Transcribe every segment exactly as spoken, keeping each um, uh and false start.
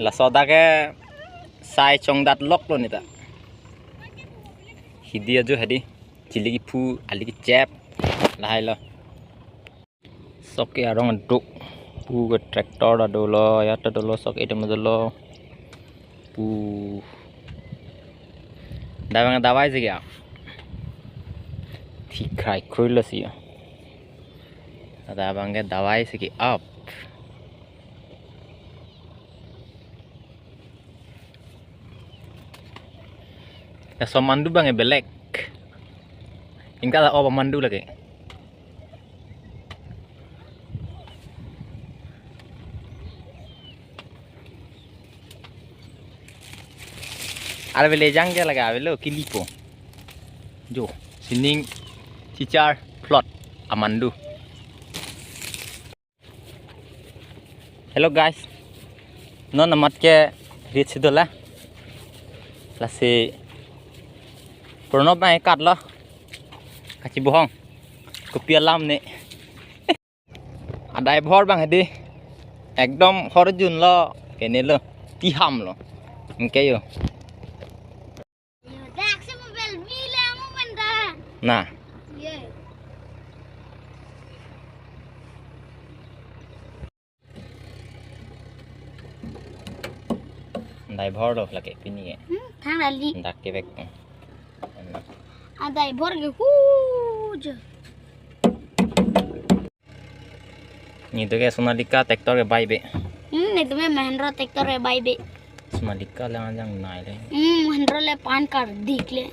Laso dak ke sai chongdat loklo neta. Hidi ajo hedi. Chili kephu, ali kechep. Lahai lo. Sok ke arong aduk. Pu ke tractor ta dolo, ya ta dolo, sok ke dam dolo. Pu. Davang davai si ke. Thik khai khrui lo si. Davang ke davai si ke up. Laso mandu abang ke belek. Ingka la op mandu lake. Arve le jang ke lake avelo kilipo. Jo, sining chichar plot amandu. Hello guys, non amat ke rit si dola. Lasi Pranab abang ke katlo. Kachibohong. Kopi alam ne. Adai bhor abang hedi. Ekdom horjun lo. Kene lo. Tiham lo. Anke yo. Dak si mobile bilang mo manda. Nah. Ye. Adai bhor lo lake pini ke. Hmm, thang lali. Dak kevek. Adai bhor ke hu jo. Nelitum ke Sonalika tractor ke bai be. Hmm, nelitum ke Mahindra tractor ke bai be. Sonalika le ajang nai le. Hmm, Mahindra le pan kar dik le.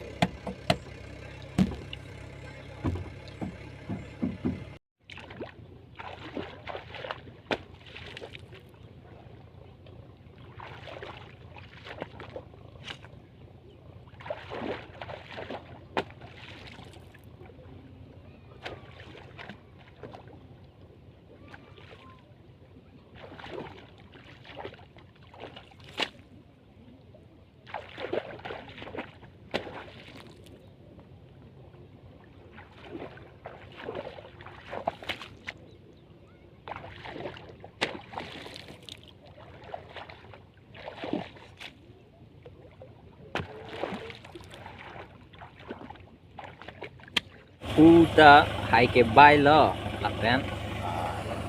Pu ta hai ke bai lo, lapen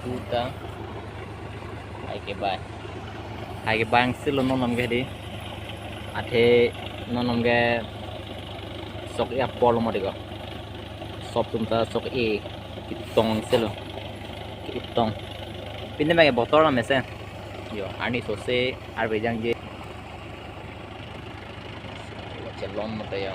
pu ta hai ke bai. Hai ke bai angse lo non nam ke di. Athe non nam ke sok e apor lo mo deko. Sop atum ta sok e ketong angse lo. Ketong. Pini abang ke botor lo mesen. Yo, arni sose arve jangje. Chelon mo ta yo.